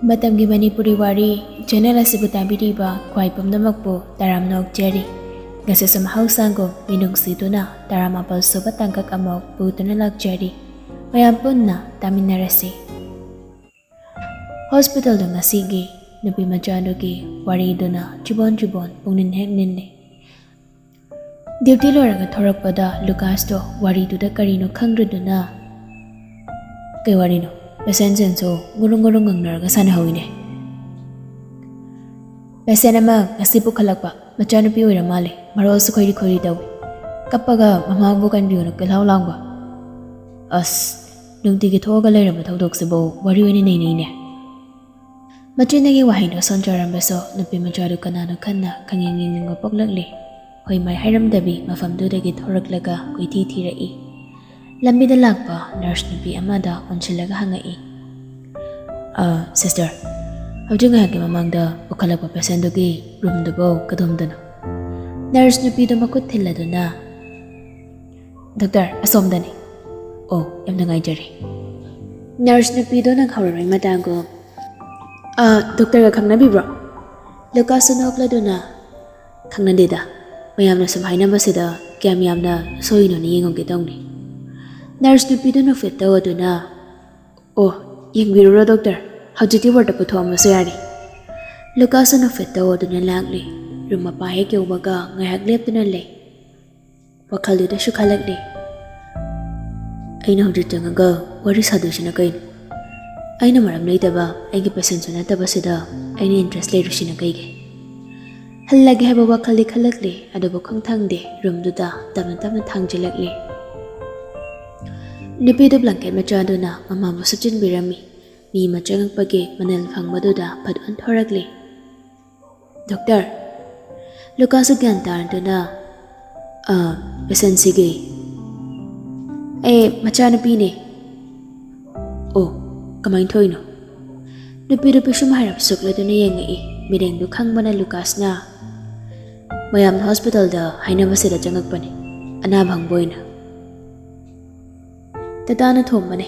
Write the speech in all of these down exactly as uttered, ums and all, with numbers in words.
ꯃꯇꯝꯒꯤ ꯃꯅꯤꯄꯨꯔꯤ ꯋꯥꯔꯤ ꯆꯦꯅꯦꯜ ꯑꯁꯤꯕꯨ ꯇꯥꯕꯤꯔꯤꯕ ꯈ꯭ꯋꯥꯏ ꯄꯨꯝꯅꯃꯛꯄꯨ ꯇꯔꯥꯝꯅ ꯑꯣꯛꯆꯔꯤ꯫ ꯉꯁꯤꯁꯨ ꯃꯍꯧꯁꯥꯒꯨꯝ ꯃꯤꯅꯨꯡꯁꯤ ꯇꯨꯅ ꯇꯔꯥꯃꯥꯄꯜ ꯁꯨꯕ ꯇꯥꯡꯀꯛ ꯑꯃ ꯄꯨꯗꯨꯅ ꯂꯥꯛꯆꯔꯤ꯫ ꯃꯌꯥꯝ ꯄꯨꯟꯅ ꯇꯥꯃꯤꯟꯅꯔꯁꯤ꯫ ꯍꯣꯁꯄꯤꯇꯥꯜꯗ ꯉꯁꯤꯒꯤ ꯅꯨꯄꯤ ꯃꯆꯥꯗꯨꯒꯤ ꯋꯥꯔꯤꯗꯨꯅ ꯆꯤꯕꯣꯟ ꯆꯤꯕꯣꯟ ꯄꯨꯛꯅꯤꯡ ꯍꯦꯛ ꯅꯤꯜꯂꯤ꯫ ꯗ꯭ꯌꯨꯇꯤ ꯂꯣꯏꯔꯒ ꯊꯣꯔꯛꯄꯗ ꯂꯨꯀꯥꯁꯇꯣ ꯋꯥꯔꯤꯗꯨꯗ ꯀꯔꯤꯅꯣ ꯈꯪꯗ꯭ꯔꯗꯨꯅ, "ꯀꯩ ꯋꯥꯔꯤꯅꯣ?" ꯄꯦꯁꯦꯟꯁꯤꯡꯁꯨ ꯉꯨꯔꯨꯡ ꯉꯨꯔꯨꯡ ꯉꯪꯅꯔꯒ ꯁꯥꯟꯅꯍꯧꯋꯤꯅꯦ꯫ "ꯄꯦꯁꯦꯟ ꯑꯃ ꯉꯁꯤ ꯄꯨꯈꯠꯂꯛꯄ ꯃꯆꯥꯅꯨꯄꯤ ꯑꯣꯏꯔ ꯃꯥꯜꯂꯦ, ꯃꯔꯣꯜꯁꯨ ꯈꯣꯏꯔꯤ ꯈꯣꯏꯔꯤ ꯇꯧꯏ꯫ ꯀꯞꯄꯒ ꯃꯃꯥꯕꯨ ꯀꯟꯕꯤꯌꯨꯅ ꯀꯣꯏꯂꯥꯎ ꯂꯥꯎꯕ꯫ ꯑꯁ, ꯅꯨꯡꯇꯤꯒꯤ ꯊꯣꯛꯑꯒ ꯂꯩꯔꯕ ꯊꯧꯗꯣꯛꯁꯤꯕꯨ ꯋꯥꯔꯤ ꯑꯣꯏꯅ ꯅꯩꯅꯩꯅꯦ꯫" ꯃꯆꯤꯟꯗꯒꯤ ꯋꯥꯍꯩꯗꯣ ꯁꯣꯟꯖꯔꯝꯕꯁꯨ ꯅꯨꯄꯤ ꯃꯆꯥꯗꯨ ꯀꯅꯥꯅꯣ ꯈꯟꯅ ꯈꯪꯌꯦꯡ ꯌꯦꯡꯅꯤꯡꯕ ꯄꯣꯛꯂꯛꯂꯦ꯫ ꯍꯣꯏ ꯃꯥꯏ ꯍꯥꯏꯔꯝꯗꯕꯤ ꯃꯐꯝꯗꯨꯗꯒꯤ ꯊꯣꯔꯛꯂꯒ ꯀꯣꯏꯊꯤ ꯊꯤꯔꯛꯏ꯫ ꯂꯝꯕꯤꯗ ꯂꯥꯛꯄ ꯅꯔꯁ ꯅꯨꯄꯤ ꯑꯃꯗ ꯑꯣꯟꯁꯤꯜꯂꯒ ꯍꯪꯉꯛꯏ, "ꯑ, ꯁꯤꯁꯇꯔ, ꯍꯧꯖꯤꯛ ꯉꯥꯏꯍꯥꯛꯀꯤ ꯃꯃꯥꯡꯗ ꯄꯨꯈꯠꯂꯛꯄ ꯄꯦꯁꯦꯟꯗꯨꯒꯤ ꯔꯨꯝꯗꯨꯕꯨ ꯀꯗꯣꯝꯗꯅꯣ?" ꯅꯔꯁ ꯅꯨꯄꯤꯗꯨ ꯃꯈꯨꯠ ꯊꯤꯜꯂꯗꯨꯅ, "ꯗꯣꯛꯇꯔ, ꯑꯁꯣꯝꯗꯅꯤ꯫" "ꯑꯣ, ꯌꯥꯝ ꯅꯨꯡꯉꯥꯏꯖꯔꯦ꯫" ꯅꯔꯁ ꯅꯨꯄꯤꯗꯣ ꯅꯪꯍꯧꯔꯔꯣꯏ ꯃꯇꯥꯒꯨꯝ, "ꯑ, ꯗꯣꯛꯇꯔꯒ ꯈꯪꯅꯕꯤꯕ꯭ꯔꯣ?" ꯂꯨꯀꯥꯁꯁꯨ ꯅꯣꯛꯂꯗꯨꯅ, "ꯈꯪꯅꯗꯦꯗ, ꯃꯌꯥꯝꯅ ꯁꯨꯝ ꯍꯥꯏꯅꯕꯁꯤꯗ ꯀꯌꯥꯝ ꯌꯥꯝꯅ ꯁꯣꯏꯔꯤꯅꯣꯅ ꯌꯦꯡꯉꯨꯒꯦ ꯇꯧꯅꯤ꯫" ꯅꯔꯁ ꯅꯨꯄꯤꯗꯨ ꯅꯣꯛꯐꯦꯠ ꯇꯧꯗꯨꯅ, "ꯑꯣ, ꯌꯦꯡꯕꯤꯔꯨꯔꯣ ꯗꯣꯛꯇꯔ, ꯍꯧꯖꯤꯛꯇꯤ ꯋꯥꯔꯗ ꯄꯨꯊꯣꯛꯑꯝꯃꯁꯨ ꯌꯥꯔꯦ꯫" ꯂꯨꯀꯥꯁꯁꯨ ꯅꯣꯛꯐꯦꯠ ꯇꯧꯗꯨꯅ ꯂꯥꯛꯂꯦ꯫ ꯔꯨꯝ ꯃꯄꯥ ꯍꯦꯛ ꯌꯧꯕꯒ ꯉꯥꯏꯍꯥꯛ ꯂꯦꯞꯇꯨꯅ ꯂꯩ꯫ ꯋꯥꯈꯜꯗꯨꯗꯁꯨ ꯈꯜꯂꯛꯂꯦ, "ꯑꯩꯅ ꯍꯧꯖꯤꯛ ꯆꯪꯉꯒ ꯋꯥꯔꯤ ꯁꯥꯗꯣꯏꯁꯤꯅ ꯀꯩꯅꯣ? ꯑꯩꯅ ꯃꯔꯝ ꯂꯩꯇꯕ ꯑꯩꯒꯤ ꯄꯦꯁꯦꯟꯁꯨ ꯅꯠꯇꯕꯁꯤꯗ ꯑꯩꯅ ꯏꯟꯇꯔꯦꯁ ꯂꯩꯔꯤꯁꯤꯅ ꯀꯩꯒꯤ?" ꯍꯜꯂꯒꯦ ꯍꯥꯏꯕ ꯋꯥꯈꯜꯗꯤ ꯈꯜꯂꯛꯂꯦ, ꯑꯗꯨꯕꯨ ꯈꯣꯡꯊꯥꯡꯗꯤ ꯔꯨꯝꯗꯨꯗ ꯇꯞꯅ ꯇꯞꯅ ꯊꯥꯡꯖꯤꯜꯂꯛꯂꯦ꯫ ꯅꯨꯄꯤꯗꯨ ꯕ꯭ꯂꯥꯡꯀꯦꯠ ꯃꯆꯥꯗꯨꯅ ꯃꯃꯥꯕꯨ ꯁꯨꯞꯆꯤꯟꯕꯤꯔꯝꯃꯤ꯫ ꯃꯤ ꯑꯃ ꯆꯪꯉꯛꯄꯒꯤ ꯃꯅꯤꯜ ꯐꯪꯕꯗꯨꯗ ꯐꯠ ꯑꯣꯟꯊꯣꯔꯛꯂꯦ꯫ "ꯗꯣꯛꯇꯔ꯫" ꯂꯨꯀꯥꯁꯁꯨ ꯒ꯭ꯌꯥꯟ ꯇꯥꯔꯗꯨꯅ, "ꯑ, ꯄꯦꯁꯦꯟꯁꯤꯒꯤ?" "ꯑꯦ, ꯃꯆꯥꯅꯨꯄꯤꯅꯦ꯫" "ꯑꯣ, ꯀꯃꯥꯏꯅ ꯊꯣꯛꯏꯅꯣ?" ꯅꯨꯄꯤꯗꯨ ꯄꯤꯁꯨꯝ ꯍꯥꯏꯔꯞ ꯁꯨꯛꯂꯗꯨꯅ ꯌꯦꯡꯉꯛꯏ꯫ ꯃꯤꯔꯦꯡꯗꯨ ꯈꯪꯕꯅ ꯂꯨꯀꯥꯁꯅ, "ꯃꯌꯥꯝꯅ ꯍꯣꯁꯄꯤꯇꯥꯜꯗ ꯍꯥꯏꯅꯕꯁꯤꯗ ꯆꯪꯉꯛꯄꯅꯤ, ꯑꯅꯥꯕ ꯍꯪꯕ ꯑꯣꯏꯅ꯫" ꯇꯇꯥꯅ ꯊꯣꯝꯕꯅꯦ꯫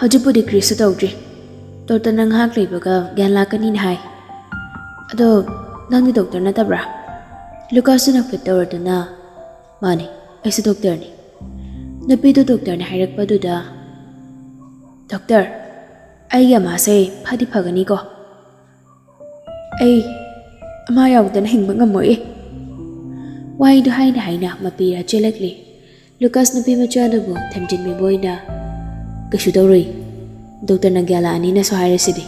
"ꯍꯧꯖꯤꯛꯄꯨꯗꯤ ꯀꯔꯤꯁꯨ ꯇꯧꯗ꯭ꯔꯤ꯫ "ꯗꯣꯛꯇꯔꯅ ꯉꯥꯏꯍꯥꯛ ꯂꯩꯕꯒ ꯒ꯭ꯌꯥꯟ ꯂꯥꯛꯀꯅꯤꯅ ꯍꯥꯏ꯫ ꯑꯗꯣ ꯅꯪꯗꯤ ꯗꯣꯛꯇꯔ ꯅꯠꯇꯕ꯭ꯔꯥ?" ꯂꯨꯀꯥꯁꯇꯨꯅ ꯐꯤꯠ ꯇꯧꯔꯗꯨꯅ, "ꯃꯥꯅꯤ, ꯑꯩꯁꯨ ꯗꯣꯛꯇꯔꯅꯤ꯫ ꯅꯨꯄꯤꯗꯨ ꯗꯣꯛꯇꯔꯅꯤ ꯍꯥꯏꯔꯛꯄꯗꯨꯗ, ꯗꯣꯛꯇꯔ, ꯑꯩꯒꯤ ꯑꯃꯥꯁꯦ ꯐꯗꯤ ꯐꯒꯅꯤꯀꯣ? ꯑꯩ ꯑꯃꯥ ꯌꯥꯎꯗꯅ ꯍꯤꯡꯕ ꯉꯝꯃꯣꯏꯌꯦ꯫" ꯋꯥꯍꯩꯗꯨ ꯍꯥꯏꯅ ꯍꯥꯏꯅ ꯃꯄꯤꯔꯥ ꯆꯦꯜꯂꯛꯂꯤ꯫ ꯂꯨꯀꯥꯁ ꯅꯨꯄꯤ ꯃꯆꯥꯗꯨꯕꯨ ꯊꯦꯝꯖꯤꯟꯕꯤꯕ ꯑꯣꯏꯅ, "ꯀꯩꯁꯨ ꯇꯧꯔꯣꯏ, ꯗꯣꯛꯇꯔꯅ ꯒ꯭ꯌꯥꯟ ꯂꯥꯛꯑꯅꯤꯅꯁꯨ ꯍꯥꯏꯔꯤꯁꯤꯗꯤ꯫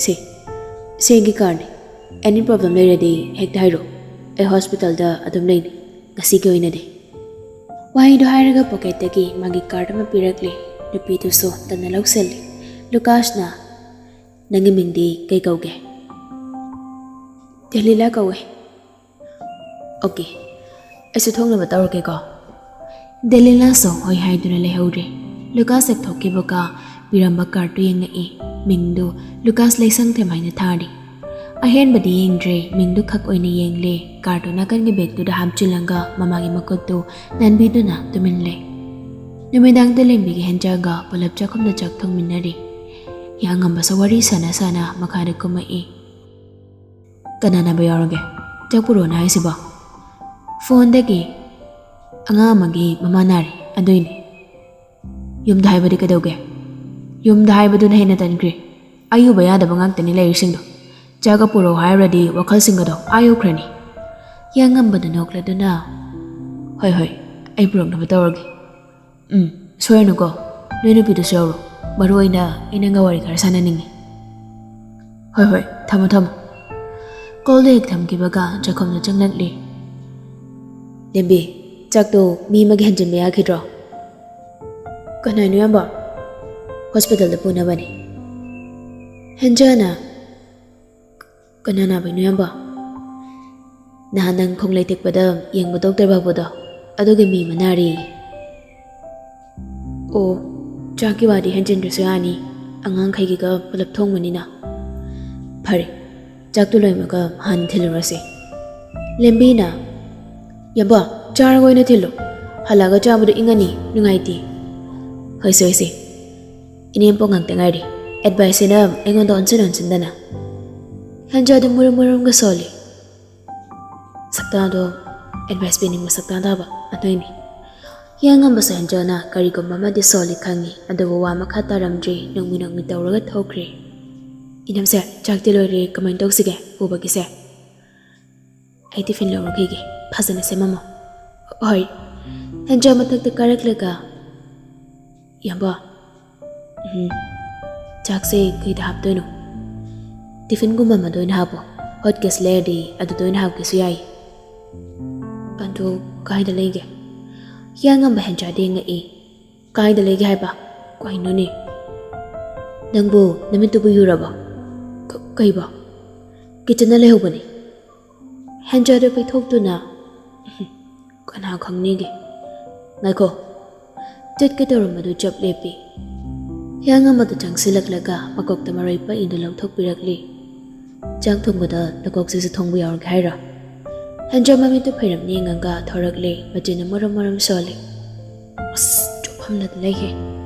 ꯁꯦ, ꯁꯦ ꯑꯩꯒꯤ ꯀꯥꯔꯅꯤ꯫ ꯑꯦꯅꯤ ꯄ꯭ꯔꯣꯕ꯭ꯂꯦꯝ ꯂꯩꯔꯗꯤ ꯍꯦꯛꯇ ꯍꯥꯏꯔꯣ꯫ ꯑꯩ ꯍꯣꯁꯄꯤꯇꯥꯜꯗ ꯑꯗꯨꯝ ꯂꯩꯅꯤ, ꯉꯁꯤꯒꯤ ꯑꯣꯏꯅꯗꯤ꯫" ꯋꯥꯍꯩꯗꯣ ꯍꯥꯏꯔꯒ ꯄꯣꯀꯦꯠꯇꯒꯤ ꯃꯥꯒꯤ ꯀꯥꯔꯗ ꯑꯃ ꯄꯤꯔꯛꯂꯦ꯫ ꯅꯨꯄꯤꯗꯨꯁꯨ ꯇꯞꯅ ꯂꯧꯁꯤꯜꯂꯤ꯫ ꯂꯨꯀꯥꯁꯅ, "ꯅꯪꯒꯤ ꯃꯤꯡꯗꯤ ꯀꯩ ꯀꯧꯒꯦ?" "ꯗꯦꯂꯤꯂꯥ ꯀꯧꯋꯦ꯫" "ꯑꯣꯀꯦ, ꯑꯩꯁꯨ ꯊꯣꯛꯅꯕ ꯇꯧꯔꯒꯦꯀꯣ꯫" ꯗꯦꯂꯤꯂꯥꯁꯨ ꯍꯣꯏ ꯍꯥꯏꯗꯨꯅ ꯂꯩꯍꯧꯔꯦ꯫ ꯂꯨꯀꯥꯁ ꯆꯠꯊꯣꯛꯈꯤꯕꯒ ꯄꯤꯔꯝꯕ ꯀꯥꯔꯠꯇꯨ ꯌꯦꯡꯉꯛꯏ꯫ ꯃꯤꯡꯗꯨ ꯂꯨꯀꯥꯁ ꯂꯩꯁꯪꯊꯦꯝ ꯍꯥꯏꯅ ꯊꯥꯔꯤ꯫ ꯑꯍꯦꯟꯕꯗꯤ ꯌꯦꯡꯗ꯭ꯔꯦ, ꯃꯤꯡꯗꯨ ꯈꯛ ꯑꯣꯏꯅ ꯌꯦꯡꯂꯦ꯫ ꯀꯥꯔꯠꯇꯨ ꯅꯥꯀꯟꯒꯤ ꯕꯦꯒꯇꯨꯗ ꯍꯥꯞꯆꯤꯜꯂꯒ ꯃꯃꯥꯒꯤ ꯃꯈꯨꯠꯇꯨ ꯅꯥꯟꯕꯤꯗꯨꯅ ꯇꯨꯃꯤꯟꯂꯦ꯫ ꯅꯨꯃꯤꯗꯥꯡꯗ ꯂꯦꯝꯕꯤꯒ ꯍꯦꯟꯖꯥꯒ ꯄꯨꯂꯞ ꯆꯥꯛꯈꯨꯝꯗ ꯆꯥꯛ ꯊꯣꯡꯃꯤꯟꯅꯔꯤ꯫ ꯍꯤꯌꯥꯡꯉꯝꯕꯁꯨ ꯋꯥꯔꯤ ꯁꯥꯟꯅ ꯁꯥꯟꯅ ꯃꯈꯥꯗ ꯀꯨꯝꯃꯛꯏ꯫ "ꯀꯅꯥ ꯅꯥꯕ ꯌꯥꯎꯔꯒꯦ? ꯆꯥꯛ ꯄꯨꯔꯛꯑꯣꯅ ꯍꯥꯏꯁꯤꯕꯣ?" "ꯐꯣꯟꯗꯒꯤ ꯑꯉꯥꯡ ꯑꯃꯒꯤ ꯃꯃꯥ ꯅꯥꯔꯦ, ꯑꯗꯨꯏꯅꯦ꯫" "ꯌꯨꯝꯗ ꯍꯥꯏꯕꯗꯤ ꯀꯩꯗꯧꯒꯦ? ꯌꯨꯝꯗ ꯍꯥꯏꯕꯗꯨꯅ ꯍꯦꯟꯅ ꯇꯟꯈ꯭ꯔꯦ꯫ ꯑꯌꯨꯕ ꯌꯥꯗꯕ ꯉꯥꯛꯇꯅꯤ ꯂꯩꯔꯤꯁꯤꯡꯗꯣ꯫ ꯆꯥꯒ ꯄꯨꯔꯛꯑꯣ ꯍꯥꯏꯔꯨꯔꯗꯤ ꯋꯥꯈꯜꯁꯤꯡꯒꯗꯣ ꯑꯥ ꯌꯧꯈ꯭ꯔꯅꯤ꯫" ꯍꯤꯌꯥꯡꯉꯝꯕꯗꯨ ꯅꯣꯛꯂꯗꯨꯅ, "ꯍꯣꯏ, ꯍꯣꯏ, ꯑꯩ ꯄꯨꯔꯛꯅꯕ ꯇꯧꯔꯒꯦ꯫ ꯎꯝ, ꯁꯣꯏꯔꯅꯨꯀꯣ, ꯅꯣꯏ ꯅꯨꯄꯤꯗꯨꯁꯨ ꯌꯥꯎꯔꯣ꯫ ꯃꯔꯨ ꯑꯣꯏꯅ ꯑꯩ ꯅꯪꯒ ꯋꯥꯔꯤ ꯈꯔ ꯁꯥꯟꯅꯅꯤꯡꯉꯤ꯫" "ꯍꯣꯏ, ꯍꯣꯏ, ꯊꯝꯃꯣ, ꯊꯝꯃꯣ꯫" ꯀꯣꯜꯗꯨ ꯍꯦꯛ ꯊꯝꯈꯤꯕꯒ ꯆꯥꯛꯈꯨꯝꯗ ꯆꯪꯂꯛꯂꯤ꯫ "ꯂꯦꯝꯕꯤ, ꯆꯥꯛꯇꯣ ꯃꯤ ꯑꯃꯒꯤ ꯍꯦꯟꯖꯤꯟꯕ ꯌꯥꯈꯤꯗ꯭ꯔꯣ?" "ꯀꯅꯥꯅꯣ, ꯏꯌꯥꯝꯕ?" "ꯍꯣꯁꯄꯤꯇꯥꯜꯗ ꯄꯨꯅꯕꯅꯤ꯫" ꯍꯦꯟꯖꯥꯅ, "ꯀꯅꯥ ꯅꯥꯕꯩꯅꯣ, ꯏꯌꯥꯝꯕ?" "ꯅꯍꯥꯟ ꯅꯪ ꯈꯣꯡꯂꯩ ꯇꯦꯛꯄꯗ ꯌꯦꯡꯕ ꯗꯣꯛꯇꯔ ꯐꯥꯎꯕꯗꯣ, ꯑꯗꯨꯒꯤ ꯃꯤ ꯑꯃ ꯅꯥꯔꯦꯌꯦ꯫" "ꯑꯣ, ꯆꯥꯛꯀꯤ ꯋꯥꯗꯤ ꯍꯦꯟꯖꯤꯟꯗ꯭ꯔꯁꯨ ꯌꯥꯅꯤ, ꯑꯉꯥꯡꯈꯩꯒꯤꯒ ꯄꯨꯂꯞ ꯊꯣꯡꯕꯅꯤꯅ꯫" "ꯐꯔꯦ, ꯆꯥꯛꯇꯨ ꯂꯣꯏꯕꯒ ꯍꯥꯟꯅ ꯊꯤꯜꯂꯨꯔꯁꯦ꯫" ꯂꯦꯝꯕꯤꯅ, "ꯏꯌꯥꯝꯕ, ꯆꯥꯔꯒ ꯑꯣꯏꯅ ꯊꯤꯜꯂꯨ, ꯍꯜꯂꯛꯑꯒ ꯆꯥꯕꯗꯣ ꯏꯪꯉꯅꯤ, ꯅꯨꯡꯉꯥꯏꯇꯦ꯫" "ꯍꯣꯏꯁꯦ, ꯍꯣꯏꯁꯦ, ꯏꯅꯦꯝꯄꯣꯛ ꯉꯥꯛꯇ ꯉꯥꯏꯔꯦ, ꯑꯦꯗꯚꯥꯏꯁꯁꯤꯅ ꯑꯩꯉꯣꯟꯗ ꯑꯣꯟꯁꯤꯟ ꯑꯣꯟꯁꯤꯟꯗꯅ꯫ ꯍꯦꯟꯖꯥꯗꯤ ꯃꯨꯔꯨꯝ ꯃꯨꯔꯨꯝꯒ ꯁꯣꯜꯂꯤ꯫ ꯁꯛꯇꯥꯗꯣ ꯑꯦꯗꯚꯥꯏꯁ ꯄꯤꯅꯤꯡꯕ ꯁꯛꯇꯥ ꯇꯥꯕ ꯑꯗꯨꯏꯅꯤ꯫ ꯍꯤꯌꯥꯡꯉꯝꯕꯁꯨ ꯍꯦꯟꯖꯥꯅ ꯀꯔꯤꯒꯨꯝꯕ ꯑꯃꯗꯤ ꯁꯣꯜꯂꯤ ꯈꯪꯉꯤ, ꯑꯗꯨꯕꯨ ꯋꯥ ꯃꯈꯥ ꯇꯥꯔꯝꯗ꯭ꯔꯤ, ꯅꯣꯡꯃꯤ ꯅꯣꯡꯃꯤ ꯇꯧꯔꯒ ꯊꯣꯛꯈ꯭ꯔꯦ꯫ "ꯏꯅꯝꯁꯦ, ꯆꯥꯛꯇꯤ ꯂꯣꯏꯔꯦ, ꯀꯃꯥꯏꯅ ꯇꯧꯁꯤꯒꯦ ꯄꯨꯕꯒꯤꯁꯦ?" "ꯑꯩ ꯇꯤꯐꯤꯟ ꯂꯧꯔꯨꯈꯤꯒꯦ, ꯐꯖꯅ ꯁꯦꯝꯃꯝꯃꯣ"꯫ "ꯍꯣꯏ"꯫ ꯍꯦꯟꯖꯥ ꯃꯊꯛꯇ ꯀꯥꯔꯛꯂꯒ, "ꯏꯌꯥꯝꯕ, ꯎꯝ, ꯆꯥꯛꯁꯦ ꯀꯩꯗ ꯍꯥꯞꯇꯣꯏꯅꯣ?" "ꯇꯤꯐꯤꯟꯒꯨꯝꯕ ꯑꯃꯗ ꯑꯣꯏꯅ ꯍꯥꯞꯄꯣ, ꯍꯣꯠ ꯀꯦꯁ ꯂꯩꯔꯗꯤ ꯑꯗꯨꯗ ꯑꯣꯏꯅ ꯍꯥꯞꯀꯦꯁꯨ ꯌꯥꯏ"꯫ "ꯑꯗꯨ ꯀꯥꯏꯗ ꯂꯩꯒꯦ?" ꯍꯤꯌꯥꯡꯉꯝꯕ ꯍꯦꯟꯖꯥꯗꯤ ꯉꯛꯏ꯫ "ꯀꯥꯏꯗ ꯂꯩꯒꯦ ꯍꯥꯏꯕ? ꯀꯩꯅꯣꯅꯦ? ꯅꯪꯕꯨ ꯅꯃꯤꯠꯇꯨꯕꯨ ꯌꯨꯔꯕꯣ? ꯀ-, ꯀꯩꯕꯣ? ꯀꯤꯠꯆꯟꯗ ꯂꯩꯍꯧꯕꯅꯦ"꯫ ꯍꯦꯟꯖꯥꯗꯨ ꯄꯩꯊꯣꯛꯇꯨꯅ, "ꯀꯅꯥ ꯈꯪꯅꯤꯒꯦ? ꯉꯥꯏꯈꯣ"꯫ ꯆꯠꯀꯦ ꯇꯧꯔꯝꯕꯗꯨ ꯆꯞ ꯂꯦꯞꯄꯤ꯫ ꯍꯤꯌꯥꯡꯉꯝꯕꯗꯨ ꯆꯪꯁꯤꯜꯂꯛꯂꯒ ꯃꯀꯣꯛꯇ ꯃꯔꯣꯏ ꯄꯛꯏꯗꯨ ꯂꯧꯊꯣꯛꯄꯤꯔꯛꯂꯤ꯫ "ꯆꯥꯛ ꯊꯣꯡꯕꯗ ꯅꯀꯣꯛꯁꯤꯁꯨ ꯊꯣꯡꯕ ꯌꯥꯎꯔꯒꯦ ꯍꯥꯏꯔꯣ?" ꯍꯦꯟꯖꯥ ꯃꯃꯤꯠꯇꯨ ꯐꯩꯔꯞ ꯌꯦꯡꯉꯒ ꯊꯣꯔꯛꯂꯦ, ꯃꯆꯤꯟꯅ ꯃꯔꯨꯝ ꯃꯔꯨꯝ ꯁꯣꯜꯂꯤ꯫ "ꯑꯁ, ꯆꯨꯞꯐꯝꯗꯗꯤ ꯂꯩꯍꯦ꯫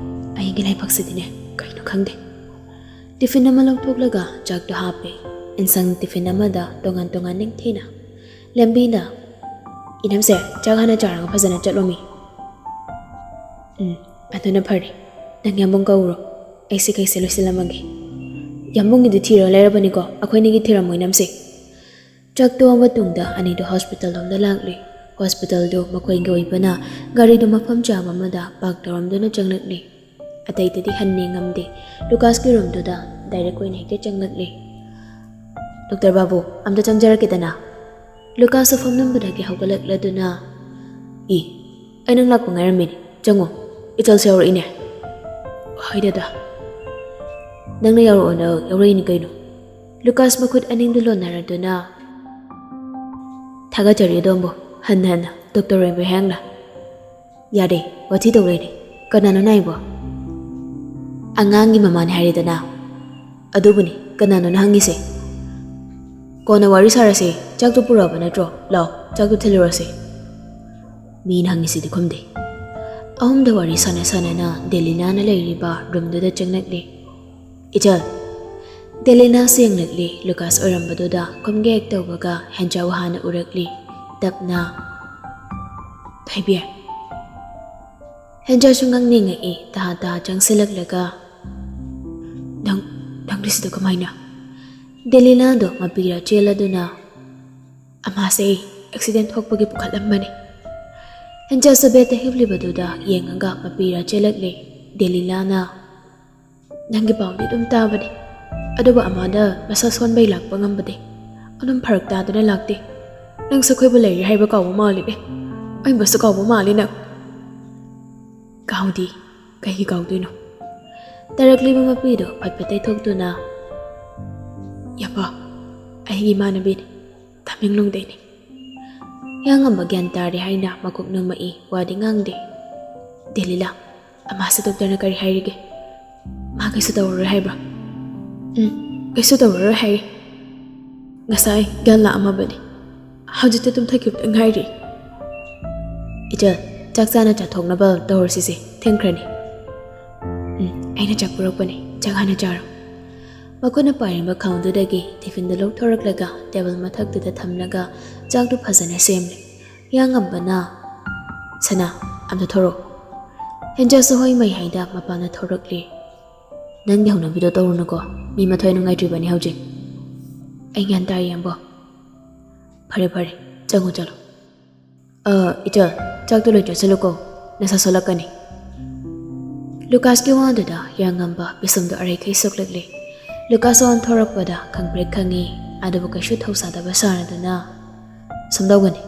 ꯑꯩꯒꯤ ꯂꯥꯏꯕꯛꯁꯤꯗꯤꯅꯦ, ꯀꯩꯅꯣ ꯈꯪꯗꯦ"꯫ ꯇꯤꯐꯤꯟ ꯑꯃ ꯂꯧꯊꯣꯛꯂꯒ ꯆꯥꯛꯇꯣ ꯍꯥꯞꯄꯦ꯫ ꯏꯟꯁꯥꯡ ꯇꯤꯐꯤꯟ ꯑꯃꯗ ꯇꯣꯉꯥꯟ ꯇꯣꯉꯥꯟ ꯅꯤꯡꯊꯤꯅ꯫ ꯂꯝꯕꯤꯗ, "ꯏꯅꯝꯁꯦ, ꯆꯥꯛ ꯍꯥꯟꯅ ꯆꯥꯔꯒ ꯐꯖꯅ ꯆꯠꯂꯣꯃꯤ"꯫ "ꯎꯝ, ꯑꯗꯨꯅ ꯐꯔꯦ꯫ ꯅꯪ ꯌꯥꯝꯕꯨꯡ ꯀꯧꯔꯣ꯫ ꯑꯩ ꯁꯤ ꯀꯩꯁꯦ ꯂꯣꯏꯁꯤꯜꯂꯝꯃꯒꯦ"꯫ "ꯌꯥꯝꯕꯨꯡꯒꯤꯗꯤ ꯊꯤꯔꯒ ꯂꯩꯔꯕꯅꯤꯀꯣ, ꯑꯩꯈꯣꯏꯅꯤꯒꯤ ꯊꯤꯔꯝꯃꯣ ꯏꯅꯝꯁꯦ"꯫ ꯆꯥꯛ ꯇꯣꯛꯑ ꯃꯇꯨꯡꯗ ꯑꯅꯤꯗꯣ ꯍꯣꯁꯄꯤꯇꯥꯜ ꯂꯣꯝꯗ ꯂꯥꯛꯂꯦ꯫ ꯍꯣꯁꯄꯤꯇꯥꯜꯗꯨ ꯃꯈꯣꯏꯒꯤ ꯑꯣꯏꯕꯅ ꯒꯥꯔꯤꯗꯨ ꯃꯐꯝ ꯆꯥꯕ ꯑꯃꯗ ꯄꯥꯔꯛ ꯇꯧꯔꯝꯗꯨꯅ ꯆꯪꯂꯛꯂꯦ꯫ ꯑꯇꯩꯗꯗꯤ ꯍꯟꯅ ꯌꯦꯡꯉꯝꯗꯦ꯫ ꯂꯨꯀꯥꯁꯀꯤ ꯔꯨꯝꯗꯨꯗ ꯗꯥꯏꯔꯦꯛ ꯑꯣꯏꯅ ꯍꯦꯛꯇ ꯆꯪꯂꯛꯂꯦ꯫ "ꯗꯣꯛꯇꯔ ꯕꯥꯕꯨ, ꯑꯝꯇ ꯆꯪꯖꯔꯛꯀꯦꯗꯅ"꯫ ꯂꯨꯀꯥꯁꯁꯨ ꯐꯝꯂꯝꯕꯗꯒꯤ ꯍꯧꯒꯠꯂꯛꯂꯗꯨꯅ, "ꯏ, ꯑꯩ ꯅꯪ ꯂꯥꯛꯄ ꯉꯥꯏꯔꯝꯃꯤꯅꯦ꯫ ꯆꯪꯉꯣ, ꯏꯆꯜꯁꯨ ꯌꯥꯎꯔꯛꯏꯅꯦ"꯫ "ꯍꯣꯏ ꯗꯗꯥ"꯫ "ꯅꯪꯅ ꯌꯥꯎꯔꯛꯑꯣꯅ ꯌꯥꯎꯔꯛꯏꯅꯤ ꯀꯩꯅꯣ"꯫ ꯂꯨꯀꯥꯁ ꯃꯈꯨꯠ ꯑꯅꯤꯗꯨ ꯂꯣꯟꯅꯔꯗꯨꯅ, "ꯊꯥꯒꯠꯆꯔꯤ ꯑꯗꯣꯝꯕꯨ ꯍꯟꯅ ꯍꯟꯅ ꯗꯣꯛꯇꯔ ꯑꯣꯏꯕ ꯍꯦꯡꯅ"꯫ "ꯌꯥꯔꯦ, ꯋꯥꯊꯤ ꯇꯧ ꯂꯩꯔꯦ꯫ ꯀꯅꯥꯅꯣ ꯅꯥꯏꯕꯣ?" "ꯑꯉꯥꯡꯒꯤ ꯃꯃꯥꯅꯦ ꯍꯥꯏꯔꯦꯗꯅ"꯫ "ꯑꯗꯨꯕꯨꯅꯤ, ꯀꯅꯥꯅꯣꯅ ꯍꯪꯉꯤꯁꯦ?" "ꯀꯣꯟꯅ ꯋꯥꯔꯤ ꯁꯥꯔꯁꯦ, ꯆꯥꯛꯇꯣ ꯄꯨꯔꯛꯑꯕ ꯅꯠꯇ꯭ꯔꯣ? ꯂꯥꯛꯑꯣ, ꯆꯥꯛꯇꯣ ꯊꯤꯜꯂꯨꯔꯁꯦ"꯫ ꯃꯤꯅ ꯍꯪꯉꯤꯁꯤꯗꯤ ꯈꯨꯝꯗꯦ꯫ ꯑꯍꯨꯝꯗ ꯋꯥꯔꯤ ꯁꯥꯟꯅ ꯁꯥꯟꯅꯅ ꯗꯦꯂꯤꯅꯥꯅ ꯂꯩꯔꯤꯕ ꯔꯨꯝꯗꯨꯗ ꯆꯪꯂꯛꯂꯦ꯫ ꯏꯆꯜ, ꯗꯦꯂꯤꯅꯥꯁꯨ ꯌꯦꯡꯂꯛꯂꯤ꯫ ꯂꯨꯀꯥꯁ ꯑꯣꯏꯔꯝꯕꯗꯨꯗ ꯈꯨꯝꯒꯦ ꯍꯦꯛ ꯇꯧꯕꯒ ꯍꯦꯟꯖꯥꯎ ꯍꯥꯟꯅ ꯎꯔꯛꯂꯤ꯫ ꯇꯞꯅ, "ꯊꯣꯏꯕꯤ"꯫ ꯍꯦꯟꯖꯥꯎꯁꯨ ꯉꯛꯅꯤꯡꯉꯛꯏ꯫ ꯇꯍꯥ ꯇꯍꯥ ꯆꯪꯁꯤꯜꯂꯛꯂꯒ, "ꯅꯪ, ꯅꯪꯗꯤ ꯁꯤꯗ ꯀꯃꯥꯏꯅ?" ꯗꯦꯂꯤꯅꯥꯗꯣ ꯃꯄꯤꯔꯥ ꯆꯦꯜꯂꯗꯨꯅ, "ꯑꯃꯥꯁꯦ ꯑꯦꯛꯁꯤꯗꯦꯟ ꯊꯣꯛꯄꯒꯤ ꯄꯨꯈꯠꯂꯝꯕꯅꯤ"꯫ ꯍꯦꯟꯖꯥꯎꯁꯨ ꯕꯦꯗꯇ ꯍꯤꯞꯂꯤꯕꯗꯨꯗ ꯌꯦꯡꯉꯒ ꯃꯄꯤꯔꯥ ꯆꯦꯜꯂꯛꯂꯤ꯫ ꯗꯦꯂꯤꯅꯥꯅ, "ꯅꯪꯒꯤ ꯄꯥꯎꯗꯤ ꯑꯗꯨꯝ ꯇꯥꯕꯅꯤ, ꯑꯗꯨꯕꯨ ꯑꯃꯥꯗ ꯃꯁꯥ ꯁꯣꯟꯕꯩ ꯂꯥꯛꯄ ꯉꯝꯕꯗꯤ ꯑꯗꯨꯝ ꯐꯔꯛ ꯇꯥꯗꯨꯅ ꯂꯥꯛꯇꯦ꯫ ꯅꯪꯁꯨ ꯑꯩꯈꯣꯏꯕꯨ ꯂꯩꯔꯤ ꯍꯥꯏꯕ ꯀꯥꯎꯕ ꯃꯥꯜꯂꯤꯅꯦ꯫ ꯑꯩꯕꯨꯁꯨ ꯀꯥꯎꯕ ꯃꯥꯜꯂꯤ ꯅꯪ"꯫ "ꯀꯥꯎꯗꯤ, ꯀꯩꯒꯤ ꯀꯥꯎꯗꯣꯏꯅꯣ?" ꯇꯥꯔꯛꯂꯤꯕ ꯃꯄꯤꯗꯣ ꯐꯠ ꯐꯠ ꯇꯩꯊꯣꯛꯇꯨꯅ, "ꯌꯥꯄꯥ, ꯑꯩꯒꯤ ꯏꯃꯥꯟꯅꯕꯤꯅꯤ, ꯇꯃꯦꯡꯂꯣꯡꯗꯩꯅꯤ"꯫ ꯍꯤꯌꯥꯡꯉꯝꯕ ꯒ꯭ꯌꯥꯟ ꯇꯥꯔꯦ ꯍꯥꯏꯅ ꯃꯀꯣꯛ ꯅꯣꯝꯃꯛꯏ, ꯋꯥꯗꯤ ꯉꯥꯡꯗꯦ꯫ "ꯗꯦꯂꯤꯂꯥ, ꯑꯃꯥꯁꯦ ꯗꯣꯛꯇꯔꯅ ꯀꯔꯤ ꯍꯥꯏꯔꯤꯒꯦ? ꯃꯥ ꯀꯩꯁꯨ ꯇꯧꯔꯔꯣꯏ ꯍꯥꯏꯕ꯭ꯔꯥ?" "ꯎꯝ, ꯀꯩꯁꯨ ꯇꯧꯔꯔꯣꯏ ꯍꯥꯏꯔꯤ꯫ ꯉꯁꯥꯏ ꯒ꯭ꯌꯥꯟ ꯂꯥꯛꯑꯝꯃꯕꯅꯤ, ꯍꯧꯖꯤꯛꯇ ꯇꯨꯝꯊꯈꯤꯕꯇ ꯉꯥꯏꯔꯤ"꯫ "ꯏꯆꯜ, ꯆꯥꯛ ꯆꯥꯅ ꯆꯥꯊꯣꯛꯅꯕ ꯇꯧꯔꯁꯤꯁꯦ, ꯊꯦꯡꯈ꯭ꯔꯅꯤ"꯫ "ꯎꯝ, ꯑꯩꯅ ꯆꯥꯛ ꯄꯨꯔꯛꯄꯅꯤ, ꯆꯥꯛ ꯍꯥꯟꯅ ꯆꯥꯔꯣ"꯫ ꯃꯈꯨꯠꯅ ꯄꯥꯏꯔꯤꯕ ꯈꯥꯎꯗꯨꯗꯒꯤ ꯇꯤꯐꯤꯟꯗꯨ ꯂꯧꯊꯣꯔꯛꯂꯒ ꯇꯦꯕꯜ ꯃꯊꯛꯇꯨꯗ ꯊꯝꯂꯒ ꯆꯥꯛꯇꯨ ꯐꯖꯅ ꯁꯦꯝꯂꯦ꯫ ꯍꯤꯌꯥꯡꯉꯝꯕꯅ, "ꯁꯅꯥ, ꯑꯝꯇ ꯊꯣꯔꯛꯑꯣ"꯫ ꯍꯦꯟꯖꯥꯁꯨ ꯍꯣꯏ ꯃꯩ ꯍꯥꯏꯗ ꯃꯄꯥꯟꯗ ꯊꯣꯔꯛꯂꯦ꯫ "ꯅꯪꯒꯤ ꯍꯧꯅꯕꯤꯗꯣ ꯇꯧꯔꯨꯅꯨꯀꯣ, ꯃꯤ ꯃꯊ꯭ꯋꯥꯏ ꯅꯨꯡꯉꯥꯏꯇ꯭ꯔꯤꯕꯅꯤ ꯍꯧꯖꯤꯛ"꯫ "ꯑꯩ ꯒ꯭ꯌꯥꯟ ꯇꯥꯔꯦ, ꯏꯌꯥꯝꯕ"꯫ "ꯐꯔꯦ ꯐꯔꯦ, ꯆꯪꯉꯣ ꯆꯠꯂꯣ"꯫ "ꯑ, ꯏꯆꯜ, ꯆꯥꯛꯇꯣ ꯂꯣꯏ ꯆꯥꯁꯤꯜꯂꯨꯀꯣ, ꯅꯁꯥ ꯁꯣꯜꯂꯛꯀꯅꯤ"꯫ ꯂꯨꯀꯥꯁꯀꯤ ꯋꯥꯗꯨꯗ ꯍꯤꯌꯥꯡꯉꯝꯕ ꯄꯤꯁꯨꯝꯗꯣ ꯑꯔꯩꯈꯩ ꯁꯣꯛꯂꯛꯂꯦ꯫ ꯂꯨꯀꯥꯁ ꯑꯣꯟꯊꯣꯔꯛꯄꯗ ꯈꯪꯄ꯭ꯔꯦꯛ ꯈꯪꯉꯤ, ꯑꯗꯨꯕꯨ ꯀꯩꯁꯨ ꯊꯧꯁꯥꯗꯕ ꯁꯥꯔꯗꯨꯅ, "ꯁꯨꯝ ꯇꯧꯕꯅꯤ,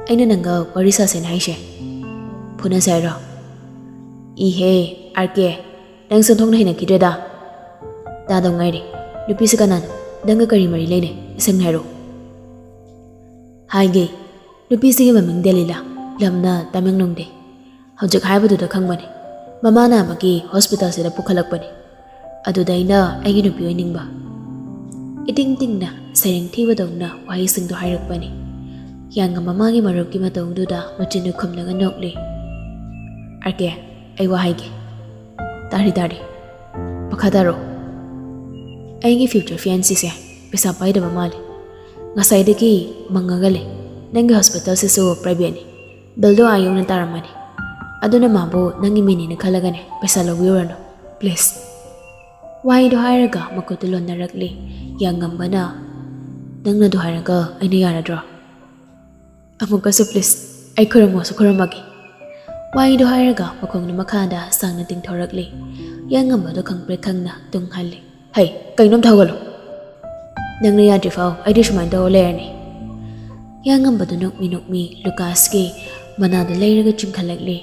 ꯑꯩꯅ ꯅꯪꯒ ꯋꯥꯔꯤ ꯁꯥꯁꯦꯅ ꯍꯥꯏꯁꯦ꯫ ꯐꯨꯅꯁꯦ ꯍꯥꯏꯔꯣ?" "ꯏꯍꯦ, ꯑꯥꯔ ꯀꯦ, ꯅꯪ ꯁꯦꯟꯊꯣꯛꯅ ꯍꯩꯅꯈꯤꯗ꯭ꯔꯦꯗ꯫ ꯇꯥꯗꯧ ꯉꯥꯏꯔꯦ꯫ ꯅꯨꯄꯤꯁꯤ ꯀꯅꯥꯅꯣ? ꯅꯪꯒ ꯀꯔꯤ ꯃꯔꯤ ꯂꯩꯅꯩ? ꯇꯁꯦꯡꯅ ꯍꯥꯏꯔꯣ"꯫ "ꯍꯥꯏꯒꯦ, ꯅꯨꯄꯤꯁꯤꯒꯤ ꯃꯃꯤꯡ ꯗꯦꯂꯤꯂꯥ, ꯂꯝꯅ ꯇꯃꯦꯡꯂꯣꯡꯗꯩ꯫ ꯍꯧꯖꯤꯛ ꯍꯥꯏꯕꯗꯨꯗ ꯈꯪꯕꯅꯤ꯫ ꯃꯃꯥ ꯅꯥꯕꯒꯤ ꯍꯣꯁꯄꯤꯇꯥꯜꯁꯤꯗ ꯄꯨꯈꯠꯂꯛꯄꯅꯤ꯫ ꯑꯗꯨꯗ ꯑꯩꯅ ꯑꯩꯒꯤ ꯅꯨꯄꯤ ꯑꯣꯏꯅꯤꯡꯕ"꯫ ꯏꯇꯤꯡ ꯇꯤꯡꯅ ꯁꯩꯔꯦꯡ ꯊꯤꯕꯗꯧꯅ ꯋꯥꯍꯩꯁꯤꯡꯗꯣ ꯍꯥꯏꯔꯛꯄꯅꯤ꯫ ꯍꯤꯌꯥꯡꯉꯝꯕ ꯃꯥꯒꯤ ꯃꯔꯨꯞꯀꯤ ꯃꯇꯧꯗꯨꯗ ꯃꯆꯤꯟꯗꯨ ꯈꯨꯝꯂꯒ ꯅꯣꯛꯂꯤ꯫ "ꯑꯥꯔ ꯀꯦ, ꯑꯩ ꯋꯥ ꯍꯥꯏꯒꯦ꯫ ꯇꯥꯔꯤ ꯇꯥꯔꯤ꯫ ꯃꯈꯥ ꯇꯥꯔꯣ"꯫ ꯑꯩꯒꯤ future fiancéꯁꯦ ꯄꯩꯁꯥ ꯄꯥꯏꯗꯕ ꯃꯥꯜꯂꯦ꯫ ꯉꯁꯥꯏꯗꯒꯤ ꯃꯪꯉꯒ ꯂꯩ꯫ ꯅꯪꯒꯤ hospitalꯁꯤꯁꯨ privateꯅꯤ꯫ Billꯗꯣ ꯑꯥ ꯌꯧꯅ ꯇꯥꯔꯝꯃꯅꯤ꯫ ꯑꯗꯨꯅ ꯃꯥꯕꯨ ꯅꯪꯒꯤ ꯃꯤꯅꯦꯅ ꯈꯜꯂꯒꯅꯦ ꯄꯩꯁꯥ ꯂꯧꯕꯤꯔꯨꯔꯅꯨ, please꯫ ꯋꯥꯍꯩꯗꯣ ꯍꯥꯏꯔꯒ ꯃꯈꯨꯠꯇꯨ ꯂꯣꯟꯅꯔꯛꯂꯤ꯫ ꯌꯥꯉꯝꯕꯅ, "ꯅꯪꯅ ꯑꯗꯨ ꯍꯥꯏꯔꯒ ꯑꯩꯅ ꯌꯥꯔꯗ꯭ꯔꯣ?" "ꯑꯃꯨꯛꯀꯁꯨ please, ꯑꯩ ꯈꯨꯔꯨꯝꯃꯁꯨ ꯈꯨꯔꯨꯝꯃꯒꯦ꯫" ꯋꯥꯍꯩꯗꯣ ꯍꯥꯏꯔꯒ ꯃꯈꯣꯡꯗꯨ ꯃꯈꯥꯗ ꯁꯥꯡꯅ ꯇꯤꯡꯊꯣꯔꯛꯂꯤ꯫ ꯌꯥꯉꯝꯕꯗꯣ ꯈꯪꯄ꯭ꯔꯦꯛ ꯈꯪꯅ ꯇꯨꯡ ꯍꯜꯂꯤ꯫ "ꯍꯩ, ꯀꯩꯅꯣꯝ ꯊꯧꯒꯠꯂꯣ꯫ ꯅꯪꯅ ꯌꯥꯗ꯭ꯔꯤꯐꯥꯎ ꯑꯩꯗꯤ ꯁꯨꯃꯥꯏꯅ ꯇꯧꯔ ꯂꯩꯔꯅꯤ꯫" ꯌꯥꯉꯝꯕꯗꯨ ꯅꯣꯛꯃꯤ ꯅꯣꯛꯃꯤ ꯂꯨꯀꯥꯁꯀꯤ ꯃꯅꯥꯗꯨ ꯂꯩꯔꯒ ꯆꯤꯡꯈꯠꯂꯛꯂꯤ꯫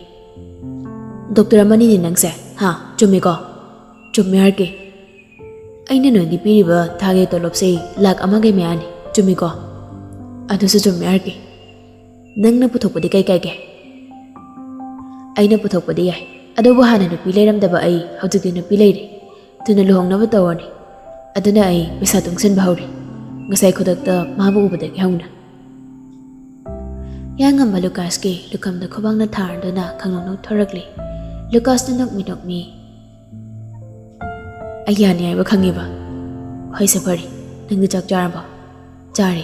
"Doctor ꯑꯃꯅꯤꯅꯦ ꯅꯪꯁꯦ, ꯍꯥ? ꯆꯨꯝꯃꯤꯀꯣ?" "ꯆꯨꯝꯃꯦ ꯑꯥꯔ ꯀꯦ꯫ ꯑꯩꯅ ꯅꯣꯏꯒꯤ ꯄꯤꯔꯤꯕ ꯊꯥꯒꯤ ꯇꯣꯂꯣꯞꯁꯦ ꯂꯥꯛ ꯑꯃꯒ ꯃꯌꯥꯅꯤ, ꯆꯨꯝꯃꯤꯀꯣ?" "ꯑꯗꯨꯁꯨ ꯆꯨꯝꯃꯦ ꯑꯥꯔ ꯀꯦ꯫ ꯅꯪꯅ ꯄꯨꯊꯣꯛꯄꯗꯤ ꯀꯩ ꯀꯥꯏꯒꯦ?" "ꯑꯩꯅ ꯄꯨꯊꯣꯛꯄꯗꯤ ꯌꯥꯏ, ꯑꯗꯨꯕꯨ ꯍꯥꯟꯅ ꯅꯨꯄꯤ ꯂꯩꯔꯝꯗꯕ ꯑꯩ ꯍꯧꯖꯤꯛꯇꯤ ꯅꯨꯄꯤ ꯂꯩꯔꯦ꯫ ꯊꯨꯅ ꯂꯨꯍꯣꯡꯅꯕ ꯇꯧꯔꯅꯤ꯫" ꯑꯗꯨꯅ ꯑꯩ ꯄꯩꯁꯥ ꯇꯨꯡꯁꯤꯟꯕ ꯍꯧꯔꯦ, ꯉꯁꯥꯏ ꯈꯨꯗꯛꯇ ꯃꯥꯕꯨ ꯎꯕꯗꯒꯤ ꯍꯧꯅ꯫ ꯌꯥꯉꯝꯕ ꯂꯨꯀꯥꯁꯀꯤ ꯂꯨꯈꯝꯗ ꯈꯨꯕꯥꯛꯅ ꯊꯥꯔꯗꯨꯅ ꯈꯪꯅꯣꯛ ꯅꯣꯛꯊꯣꯔꯛꯂꯤ꯫ ꯂꯨꯀꯥꯁꯅ ꯅꯣꯛꯃꯤ ꯅꯣꯛꯃꯤ, "ꯑꯩ ꯌꯥꯅꯤ ꯍꯥꯏꯕ ꯈꯪꯉꯤꯕ? ꯍꯣꯏꯁꯦ ꯐꯔꯦ, ꯅꯪꯗꯤ ꯆꯥꯛ ꯆꯥꯔꯕꯣ?" "ꯆꯥꯔꯦ꯫"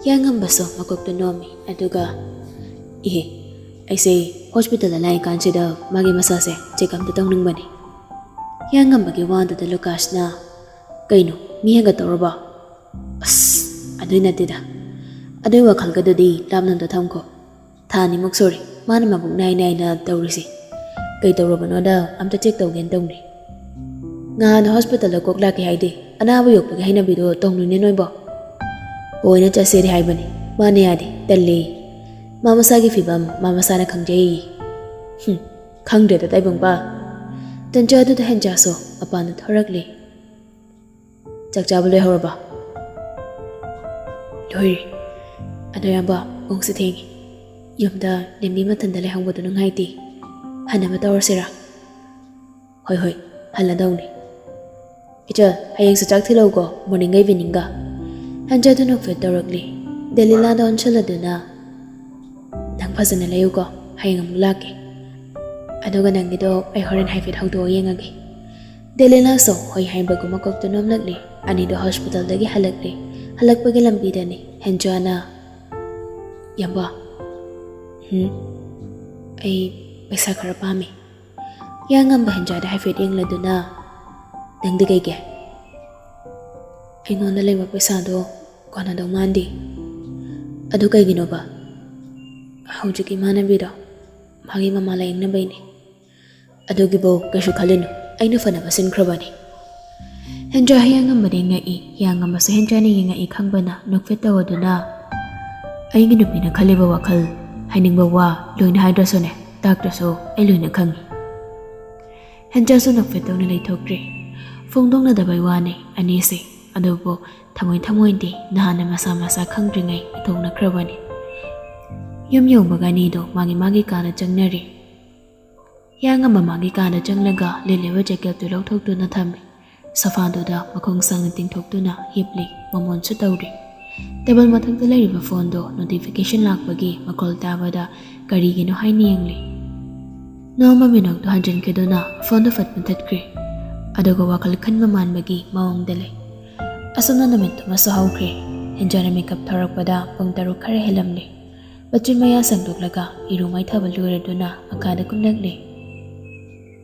ꯌꯥꯉꯝꯕꯁꯨ ꯃꯀꯣꯛꯇꯨ ꯅꯣꯝꯃꯤ, ꯑꯗꯨꯒ, "ꯏꯍꯦ, ꯑꯩꯁꯦ hospitalꯗ ꯂꯥꯛꯏꯀꯥꯟꯁꯤꯗ ꯃꯥꯒꯤ ꯃꯁꯥꯁꯦ check ꯑꯝꯇ ꯇꯧꯅꯤꯡꯕꯅꯤ꯫" ꯌꯥꯉꯝꯕꯒꯤ ꯋꯥꯗꯨꯗ ꯂꯨꯀꯥꯁꯅ, "ꯀꯩꯅꯣ, ꯃꯤ ꯍꯦꯟꯒꯠꯇꯧꯔꯕꯣ?" "ꯑꯁ, ꯑꯗꯨꯏ ꯅꯠꯇꯦꯗ꯫ ꯑꯗꯨꯏ ꯋꯥꯈꯜꯒꯗꯨꯗꯤ ꯂꯥꯞꯅ ꯑꯝꯇ ꯊꯝꯈꯣ꯫ ꯊꯥ ꯑꯅꯤꯃꯨꯛ ꯁꯨꯔꯦ ꯃꯥꯅ ꯃꯕꯨꯛ ꯅꯥꯏ ꯅꯥꯏꯅ ꯇꯧꯔꯤꯁꯦ꯫ ꯀꯩ ꯇꯧꯔꯕꯅꯣꯗ ꯑꯝꯇ check ꯇꯧꯒꯦꯅ ꯇꯧꯅꯤ꯫" "ꯉꯍꯥꯟ hospitalꯗ ꯀꯣꯛ ꯂꯥꯛꯀꯦ ꯍꯥꯏꯗꯦ, ꯑꯅꯥꯕ ꯌꯣꯛꯄꯒꯤ ꯍꯩꯅꯕꯤꯗꯣ ꯇꯧꯅꯨꯅꯦ ꯅꯣꯏꯕꯣ꯫" "ꯍꯣꯏꯅ ꯆꯠꯁꯦꯗꯤ ꯍꯥꯏꯕꯅꯤ, ꯃꯥꯅ ꯌꯥꯗꯦ, ꯇꯜꯂꯦ꯫ ꯃꯥ ꯃꯁꯥꯒꯤ ꯐꯤꯕꯝ ꯃꯥ ꯃꯁꯥꯅ ꯈꯪꯖꯩ꯫" "ꯍꯨꯝ, ꯈꯪꯗ꯭ꯔꯦꯗ ꯇꯥꯏꯕꯪꯄꯥꯜ꯫" ꯇꯟꯖꯥꯗꯨꯗ ꯍꯦꯟꯖꯥꯁꯨ ꯃꯄꯥꯟꯗ ꯊꯣꯔꯛꯂꯦ꯫ "ꯆꯥꯛ ꯆꯥꯕ ꯂꯣꯏꯍꯧꯔꯕ?" "ꯂꯣꯏꯔꯦ꯫ ꯑꯗꯣ ꯏꯌꯥꯝꯕ, ꯄꯨꯡꯁꯨ ꯊꯦꯡꯉꯦ꯫ ꯌꯨꯝꯗ ꯂꯦꯝꯕꯤ ꯃꯊꯟꯗ ꯂꯩꯍꯧꯕꯗꯣ ꯅꯨꯡꯉꯥꯏꯇꯦ꯫ ꯍꯟꯅꯕ ꯇꯧꯔꯁꯤꯔꯥ?" "ꯍꯣꯏ, ꯍꯣꯏ, ꯍꯜꯂꯗꯧꯅꯤ꯫ ꯏꯆꯜ, ꯍꯌꯦꯡꯁꯨ ꯆꯥꯛ ꯊꯤꯜꯂꯛꯎꯀꯣ, morningꯒ eveningꯒ꯫" ꯍꯟꯖꯗꯨꯅ ꯐꯤꯠ ꯇꯧꯔꯛꯂꯤ꯫ ꯗꯦꯂꯤꯂꯥꯗ ꯑꯣꯟꯁꯤꯜꯂꯗꯨꯅ, "ꯅꯪ ꯐꯖꯅ ꯂꯩꯌꯨꯀꯣ, ꯍꯌꯦꯡ ꯑꯃꯨꯛ ꯂꯥꯛꯀꯦ꯫ ꯑꯗꯨꯒ ꯅꯪꯒꯤꯗꯣ ꯑꯩ ꯍꯣꯔꯦꯟ ꯍꯥꯏꯐꯦꯠ ꯍꯧꯗꯣꯛꯑ ꯌꯦꯡꯉꯒꯦ꯫ ꯗꯦꯂꯤꯅꯥꯁꯨ ꯍꯣꯏ ꯍꯥꯏꯕꯒꯨꯝ ꯃꯀꯣꯛꯇꯨ ꯅꯣꯝꯂꯛꯂꯤ꯫ ꯑꯅꯤꯗꯣ ꯍꯣꯁꯄꯤꯇꯥꯜꯗꯒꯤ ꯍꯜꯂꯛꯂꯤ꯫ ꯍꯜꯂꯛꯄꯒꯤ ꯂꯝꯕꯤꯗꯅꯤ ꯍꯦꯟꯖꯥꯅ, "ꯏꯌꯥꯝꯕ, ꯎꯝ, ꯑꯩ ꯄꯩꯁꯥ ꯈꯔ ꯄꯥꯝꯃꯤ"꯫ ꯍꯤꯌꯥꯡꯉꯝꯕ ꯍꯦꯟꯖꯥꯗ ꯍꯥꯏꯐꯦꯠ ꯌꯦꯡꯂꯗꯨꯅ, "ꯅꯪꯗꯤ ꯀꯩꯒꯤ?" "ꯑꯩꯉꯣꯟꯗ ꯂꯩꯕ ꯄꯩꯁꯥꯗꯣ ꯀꯣꯟꯅꯗꯧ ꯃꯥꯟꯗꯦ"꯫ "ꯑꯗꯨ ꯀꯩꯒꯤꯅꯣꯕ?" "ꯍꯧꯖꯤꯛ ꯏꯃꯥꯟꯅꯕꯤꯗꯣ ꯃꯥꯒꯤ ꯃꯃꯥ ꯂꯥꯌꯦꯡꯅꯕꯩꯅꯦ"꯫ "ꯑꯗꯨꯒꯤꯕꯨ ꯀꯩꯁꯨ ꯈꯜꯂꯨꯅꯨ, ꯑꯩꯅ ꯐꯅꯕ ꯁꯤꯟꯈ꯭ꯔꯕꯅꯤ"꯫ ꯍꯦꯟꯖꯥ ꯍꯤꯌꯥꯡꯉꯝꯕꯗ ꯌꯦꯡꯉꯛꯏ, ꯍꯤꯌꯥꯡꯉꯝꯕꯁꯨ ꯍꯦꯟꯖꯥꯅ ꯌꯦꯡꯉꯛꯏ ꯈꯪꯕꯅ ꯅꯣꯛꯐꯦꯠ ꯇꯧꯗꯨꯅ, "ꯑꯩꯒꯤ ꯅꯨꯄꯤꯅ ꯈꯜꯂꯤꯕ ꯋꯥꯈꯜ, ꯍꯥꯏꯅꯤꯡꯕ ꯋꯥ ꯂꯣꯏꯅ ꯍꯥꯏꯗ꯭ꯔꯁꯨꯅꯦ, ꯇꯥꯛꯇ꯭ꯔꯁꯨ ꯑꯩ ꯂꯣꯏꯅ ꯈꯪꯉꯤ"꯫ ꯍꯦꯟꯖꯥꯁꯨ ꯅꯣꯛꯐꯦꯠ ꯇꯧꯅ ꯂꯩꯊꯣꯛꯈ꯭ꯔꯦ꯫ ꯐꯣꯡꯗꯣꯛꯅꯗꯕꯩ ꯋꯥꯅꯤ ꯑꯅꯤꯁꯦ, ꯑꯗꯨꯕꯨ ꯊꯃꯣꯏ ꯊꯃꯣꯏꯗꯤ ꯅꯍꯥꯟꯅ ꯃꯁꯥ ꯃꯁꯥ ꯈꯪꯗ꯭ꯔꯤꯉꯩ ꯏꯊꯣꯛꯅꯈ꯭ꯔꯕꯅꯤ꯫ ꯌꯨꯝ ꯌꯧꯕꯒ ꯑꯅꯤꯗꯣ ꯃꯥꯒꯤ ꯃꯥꯒꯤ ꯀꯥꯗ ꯆꯪꯅꯔꯦ꯫ ꯍꯤꯌꯥꯡꯉꯝꯕ ꯃꯥꯒꯤ ꯀꯥꯗ ꯆꯪꯂꯒ ꯂꯤꯠꯂꯤꯕ ꯖꯦꯀꯦꯠꯇꯨ ꯂꯧꯊꯣꯛꯇꯨꯅ ꯊꯝꯃꯤ꯫ ꯁꯣꯐꯥꯗꯨꯗ ꯃꯈꯣꯡ ꯁꯥꯡꯅ ꯇꯤꯡꯊꯣꯛꯇꯨꯅ ꯍꯤꯞꯂꯤ, ꯃꯃꯣꯟꯁꯨ ꯇꯧꯔꯤ꯫ ꯇꯦꯕꯜ ꯃꯊꯛꯇ ꯂꯩꯔꯤꯕ ꯐꯣꯟꯗꯣ ꯅꯣꯇꯤꯐꯤꯀꯦꯁꯟ ꯂꯥꯛꯄꯒꯤ ꯃꯈꯣꯜ ꯇꯥꯕꯗ ꯀꯔꯤꯒꯤꯅꯣ ꯍꯥꯏꯅ ꯌꯦꯡꯂꯤ꯫ ꯅꯣꯡꯃ ꯃꯤꯅꯣꯛꯇꯣ ꯍꯟꯖꯤꯟꯈꯤꯗꯨꯅ ꯐꯣꯟꯗꯣ ꯐꯠ ꯃꯨꯊꯠꯈ꯭ꯔꯦ꯫ ꯑꯗꯨꯒ ꯋꯥꯈꯜ ꯈꯟꯕ ꯃꯥꯟꯕꯒꯤ ꯃꯑꯣꯡꯗ ꯂꯩ꯫ ꯑꯁꯨꯝꯅ ꯅꯨꯃꯤꯠꯇꯨꯃꯁꯨ ꯍꯧꯈ꯭ꯔꯦ꯫ ꯍꯦꯟꯖꯥꯅ ꯃꯤꯀꯞ ꯊꯣꯔꯛꯄꯗ ꯄꯨꯡ ꯇꯔꯨꯛ ꯈꯔ ꯍꯦꯜꯂꯝꯂꯦ꯫ ꯃꯆꯤꯟ ꯃꯌꯥ ꯁꯦꯡꯗꯣꯛꯂꯒ ꯏꯔꯨ ꯃꯥꯏꯊꯕ ꯂꯣꯏꯔꯗꯨꯅ ꯃꯈꯥꯗ ꯀꯨꯝꯂꯛꯂꯦ꯫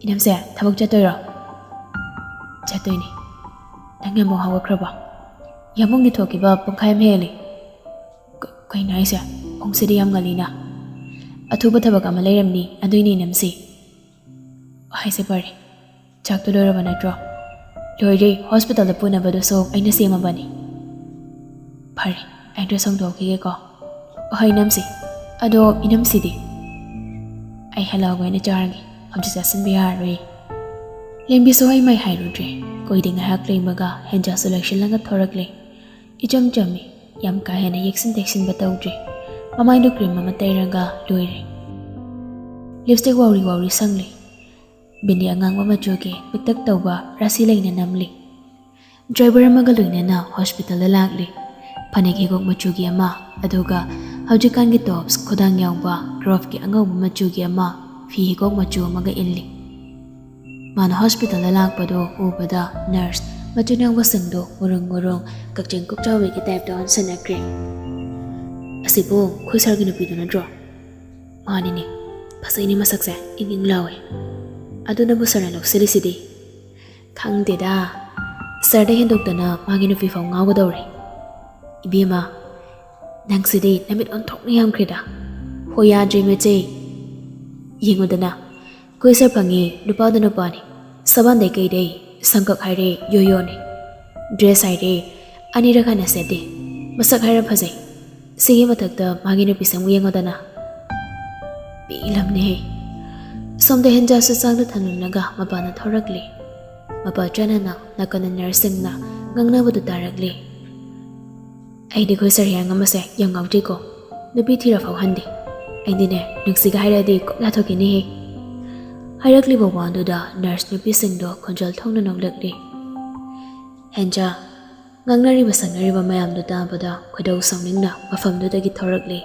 "ꯏꯅꯝꯁꯦ, ꯊꯕꯛ ꯆꯠꯇꯣꯏꯔꯣ?" "ꯆꯠꯇꯣꯏꯅꯦ꯫ ꯅꯪ ꯌꯥꯝ ꯍꯧꯒꯠꯈ꯭ꯔꯕꯣ? ꯌꯥꯝꯕꯨꯡꯒꯤ ꯊꯣꯛꯈꯤꯕ ꯄꯨꯡꯈꯥꯏ ꯑꯃ ꯍꯦꯜꯂꯦ"꯫ "ꯀ-, ꯀꯩꯅꯣ ꯍꯥꯏꯁꯦ? ꯄꯨꯡꯁꯤꯗꯤ ꯌꯥꯝ ꯉꯜꯂꯤꯅ꯫ ꯑꯊꯨꯕ ꯊꯕꯛ ꯑꯃ ꯂꯩꯔꯝꯅꯤ, ꯑꯗꯨꯏꯅꯦ ꯏꯅꯝꯁꯦ"꯫ "ꯍꯥꯏꯁꯦ ꯐꯔꯦ꯫ ꯆꯥꯛꯇꯣ ꯂꯣꯏꯔꯕ ꯅꯠꯇ꯭ꯔꯣ?" "ꯂꯣꯏꯔꯦ, ꯍꯣꯁꯄꯤꯇꯥꯜꯗ ꯄꯨꯅꯕꯗꯨꯁꯨ ꯑꯩꯅ ꯁꯦꯝꯃꯕꯅꯤ"꯫ "ꯐꯔꯦ, ꯑꯩ ꯗ꯭ꯔꯦꯁ ꯍꯣꯡꯗꯣꯛꯈꯤꯒꯦꯀꯣ"꯫ "ꯍꯣꯏ ꯏꯅꯝꯁꯤ꯫ ꯑꯗꯣ ꯏꯅꯝꯁꯤꯗꯤ?" "ꯑꯩ ꯍꯜꯂꯛꯑꯒ ꯑꯣꯏꯅ ꯆꯥꯔꯒꯦ, ꯍꯧꯖꯤꯛ ꯆꯥꯁꯤꯟꯕ ꯌꯥꯔꯔꯣꯏ"꯫ ꯂꯦꯝꯕꯤꯁꯨ ꯍꯩ ꯃꯩ ꯍꯥꯏꯔꯨꯗ꯭ꯔꯦ꯫ ꯀꯣꯏꯗꯤ ꯉꯥꯏꯍꯥꯛ ꯂꯩꯕꯒ ꯍꯦꯟꯖꯥꯁꯨ ꯂꯣꯏꯁꯤꯜꯂꯒ ꯊꯣꯔꯛꯂꯦ꯫ ꯏꯆꯝ ꯆꯝꯃꯤ, ꯌꯥꯝ ꯀꯥ ꯍꯦꯟꯅ ꯌꯦꯛꯁꯤꯟ ꯇꯦꯛꯁꯤꯟꯕ ꯇꯧꯗ꯭ꯔꯦ꯫ ꯃꯃꯥꯏꯗꯣ ꯀ꯭ꯔꯤꯝ ꯑꯃ ꯇꯩꯔꯒ ꯂꯣꯏꯔꯦ꯫ ꯂꯤꯞꯁꯇꯤꯛ ꯋꯥꯎꯔꯤ ꯋꯥꯎꯔꯤ ꯁꯪꯂꯤ꯫ ꯕꯤꯟꯗꯤ ꯑꯉꯥꯡꯕ ꯃꯆꯨꯒꯤ ꯄꯤꯛꯇꯛ ꯇꯧꯕ ꯔꯥꯁꯤ ꯂꯩꯅ ꯅꯝꯂꯤ꯫ ꯗ꯭ꯔꯥꯏꯚꯔ ꯑꯃꯒ ꯂꯣꯏꯅꯅ ꯍꯣꯁꯄꯤꯇꯥꯜꯗ ꯂꯥꯛꯂꯤ꯫ ꯐꯅꯦꯛ ꯍꯤꯒꯣꯛ ꯃꯆꯨꯒꯤ ꯑꯃ, ꯑꯗꯨꯒ ꯍꯧꯖꯤꯛꯀꯥꯟꯒꯤ ꯇꯣꯞꯁ ꯈꯨꯗꯥꯡ ꯌꯥꯎꯕ ꯀ꯭ꯔꯣꯞꯀꯤ ꯑꯉꯧꯕ ꯃꯆꯨꯒꯤ ꯑꯃ, ꯐꯤ ꯍꯤꯒꯣꯛ ꯃꯆꯨ ꯑꯃꯒ ꯏꯜꯂꯤ꯫ ꯃꯥꯅ ꯍꯣꯁꯄꯤꯇꯥꯜꯗ ꯂꯥꯛꯄꯗꯣ ꯎꯕꯗ ꯅꯔꯁ ꯃꯆꯤꯟ ꯌꯥꯎꯕꯁꯤꯡꯗꯣ ꯎꯔꯨꯡ ꯎꯔꯨꯡ ꯀꯛꯆꯦꯡ ꯀꯨꯞꯆꯥꯎꯕꯤꯒꯤ ꯇꯥꯏꯞꯇ ꯑꯣꯟꯁꯤꯟꯅꯈ꯭ꯔꯦ꯫ "ꯑꯁꯤꯕꯨ ꯑꯩꯈꯣꯏ ꯁꯥꯔꯒꯤ ꯅꯨꯄꯤꯗꯨ ꯅꯠꯇ꯭ꯔꯣ?" "ꯃꯥꯅꯤꯅꯦ, ꯐꯖꯩꯅꯦ ꯃꯁꯛꯁꯦ, ꯏꯪ ꯏꯪ ꯂꯥꯎꯋꯦ꯫ ꯑꯗꯨꯅꯕꯨ ꯁꯥꯔꯅ ꯂꯧꯁꯤꯜꯂꯤꯁꯤꯗꯤ?" "ꯈꯪꯗꯦꯗ, ꯁꯥꯔꯗ ꯍꯦꯟꯗꯣꯛꯇꯅ ꯃꯥꯒꯤ ꯅꯨꯄꯤ ꯐꯥꯎ ꯉꯥꯎꯒꯗꯧꯔꯦ꯫ ꯏꯕꯦꯝꯃ, ꯅꯪꯁꯤꯗꯤ ꯅꯃꯤꯠ ꯑꯣꯟꯊꯣꯛꯅ ꯌꯥꯝꯈ꯭ꯔꯦꯗ꯫ ꯍꯣ, ꯌꯥꯗ꯭ꯔꯦ ꯃꯆꯦ꯫ ꯌꯦꯡꯉꯨꯗꯅ, ꯑꯩꯈꯣꯏ ꯁꯥꯔ ꯐꯪꯉꯤ, ꯅꯨꯄꯥꯗ ꯅꯨꯄꯥꯅꯤ꯫ ꯁꯕꯥꯟꯗꯩ ꯀꯩꯗꯩ, ꯁꯝꯀꯛ ꯍꯥꯏꯔꯦ ꯌꯣꯌꯣꯅꯤ꯫ ꯗ꯭ꯔꯦꯁ ꯍꯥꯏꯔꯦ ꯑꯅꯤꯔꯛ ꯍꯟꯅ ꯁꯦꯠꯇꯦ꯫ ꯃꯁꯛ ꯍꯥꯏꯔ ꯐꯖꯩ꯫ ꯁꯤꯒꯤ ꯃꯊꯛꯇ ꯃꯥꯒꯤ ꯅꯨꯄꯤꯁꯦ ꯑꯃꯨꯛ ꯌꯦꯡꯉꯣꯗꯅ꯫ ꯄꯦꯜꯂꯝꯅꯦꯍꯦ꯫" ꯁꯣꯝꯗ ꯍꯦꯟꯖꯥꯁꯨ ꯆꯥꯛꯇ ꯊꯝꯂꯝꯂꯒ ꯃꯄꯥꯟꯗ ꯊꯣꯔꯛꯂꯤ꯫ ꯃꯄꯥ ꯆꯅꯅ ꯅꯥꯀꯟꯗ ꯅꯔꯁꯁꯤꯡꯅ ꯉꯥꯡꯅꯕꯗꯨ ꯇꯥꯔꯛꯂꯤ꯫ "ꯑꯩꯗꯤ ꯑꯩꯈꯣꯏ ꯁꯥꯔ ꯍꯤꯌꯥꯡ ꯑꯃꯁꯦ ꯌꯥꯝ ꯉꯥꯎꯖꯩꯀꯣ꯫ ꯅꯨꯄꯤ ꯊꯤꯔ ꯐꯥꯎꯍꯟꯗꯦ꯫ ꯑꯩꯗꯤꯅꯦ, ꯅꯨꯡꯁꯤꯒ ꯍꯥꯏꯔꯗꯤ ꯀꯣꯛ ꯂꯥꯊꯣꯛꯈꯤꯅꯤꯍꯦ꯫" ꯍꯥꯏꯔꯛꯂꯤꯕ ꯋꯥꯗꯨꯗ ꯅꯔꯁ ꯅꯨꯄꯤꯁꯤꯡꯗꯣ ꯈꯣꯟꯖꯦꯜ ꯊꯣꯛꯅ ꯅꯣꯛꯂꯛꯂꯤ꯫ ꯍꯦꯟꯖꯥ, ꯉꯥꯡꯅꯔꯤꯕ ꯁꯛꯅꯔꯤꯕ ꯃꯌꯥꯝꯗꯨ ꯇꯥꯕꯗ ꯈꯣꯏꯗꯧ ꯁꯥꯎꯅꯤꯡꯅ ꯃꯐꯝꯗꯨꯗꯒꯤ ꯊꯣꯔꯛꯂꯤ꯫